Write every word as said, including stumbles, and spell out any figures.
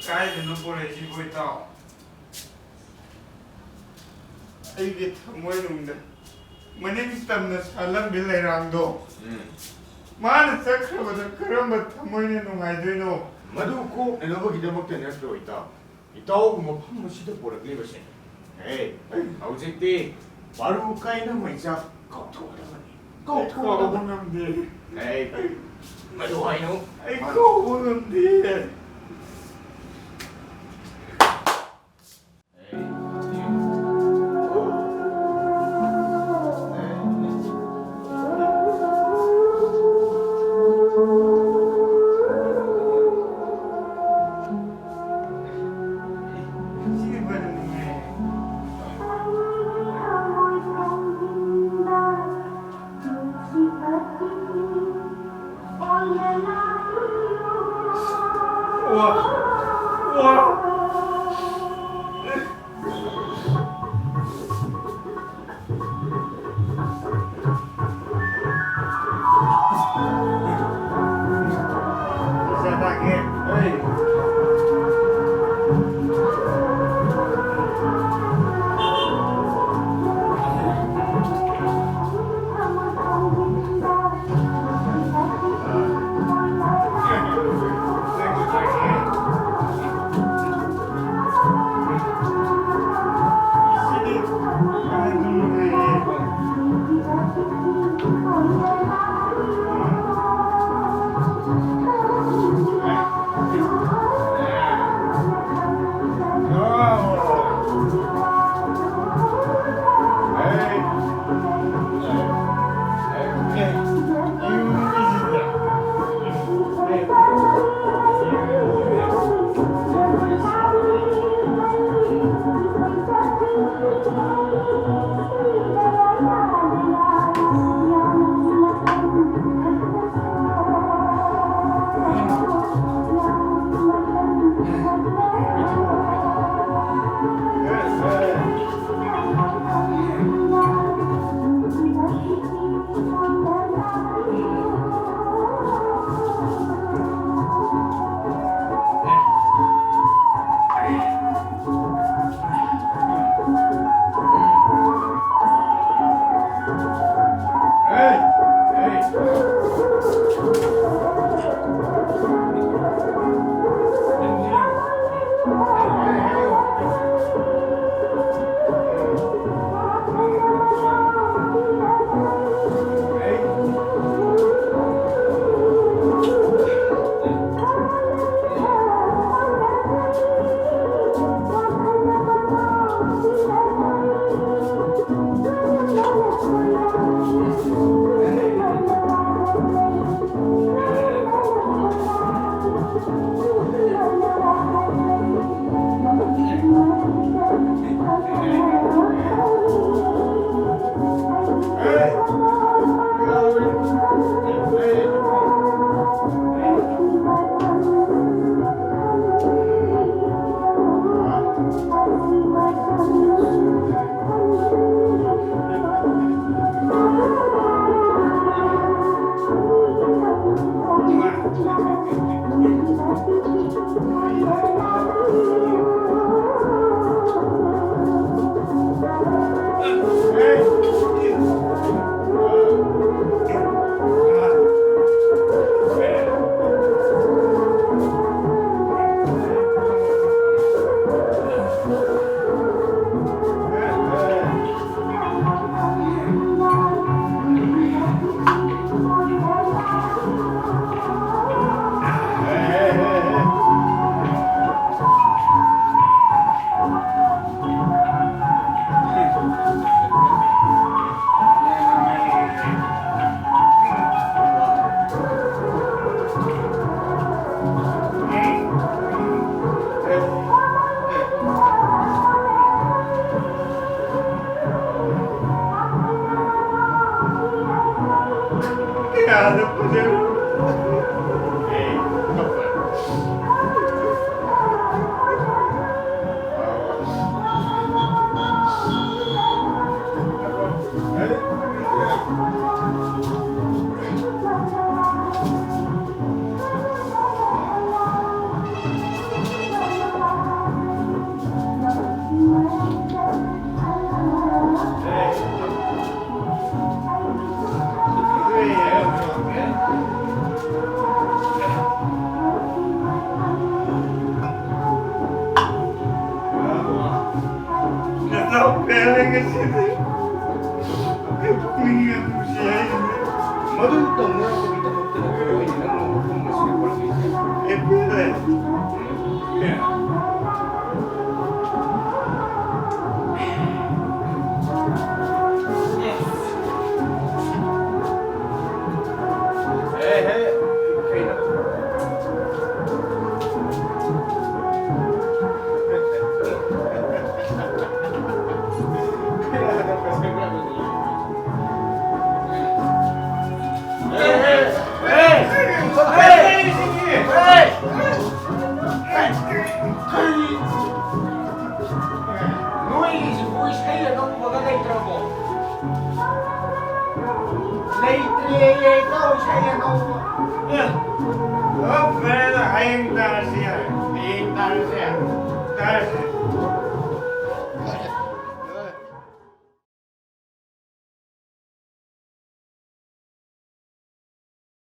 ꯀꯥꯏꯗꯅꯣ ꯄꯨꯔꯛꯏꯁꯤꯕꯣ, ꯏꯇꯥꯎ? ꯑꯩꯒꯤ ꯊꯃꯣꯏꯅꯨꯡꯗ ꯃꯅꯤꯡ ꯇꯝꯅ ꯁꯥꯠꯂꯝꯕꯤ ꯂꯩꯔꯥꯡꯗꯣ, ꯎꯝ꯫ ꯃꯥꯅ ꯆꯠꯈ꯭ꯔꯕꯗ ꯀꯔꯝꯕ ꯊꯃꯣꯏꯅ ꯅꯨꯡꯉꯥꯏꯗꯣꯏꯅꯣ? ꯃꯗꯨ ꯀꯣꯛꯅꯅꯕꯒꯤꯗꯃꯛꯇ ꯅꯠꯇ꯭ꯔꯣ, ꯏꯇꯥꯎ? ꯏꯇꯥꯎꯕꯨ ꯃꯐꯝ ꯑꯁꯤꯗ ꯄꯨꯔꯛꯂꯤꯕꯁꯦ꯫ ꯑꯦ, ꯍꯧꯖꯤꯛꯇꯤ ꯄꯥꯔꯨ ꯀꯥꯏꯅ ꯃꯩꯆꯥꯛ ꯀꯥꯎꯊꯣꯛꯀꯗꯕꯅꯤ꯫ ꯀꯥꯎꯊꯣꯛꯀꯗꯕꯅꯤ꯫ ꯀꯥꯎꯕ ꯉꯝꯗꯦ꯫ ꯑꯦ, ꯃꯗꯨ ꯍꯥꯏꯅꯨ꯫ ꯑꯩ ꯀꯥꯎꯕ ꯉꯝꯗꯦ꯫ ꯌꯥꯝ ꯅꯨꯡꯁꯤ ꯍꯥꯏꯁꯤꯅꯦ꯫ ꯃꯗꯨ ꯇꯧꯅꯅꯕꯒꯤꯗꯃꯛꯇ ꯅꯈꯣꯏ ꯑꯣꯏꯅ ꯅꯪꯅ ꯃꯐꯝ ꯑꯁꯤꯗ ꯄꯨꯔꯛꯂꯤꯁꯦ꯫ ꯑꯦ, ꯄꯦꯜꯂꯦ꯫ ꯅꯣꯏꯒꯤꯁꯤꯕꯨ ꯏꯁꯩ ꯑꯅꯧꯕꯒ ꯂꯩꯇ꯭ꯔꯕꯣ? ꯂꯩꯇ꯭ꯔꯦꯌꯦ, ꯏꯇꯥꯎ, ꯏꯁꯩ ꯑꯅꯧꯕ꯫ ꯑꯦ, ꯑꯣ, ꯐꯔꯦ, ꯑꯗꯣ ꯍꯌꯦꯡ ꯇꯥꯔꯁꯤ ꯌꯥꯔꯦ꯫ ꯍꯌꯦꯡ ꯇꯥꯔꯁꯦ꯫ ꯇꯥꯔꯁꯦ꯫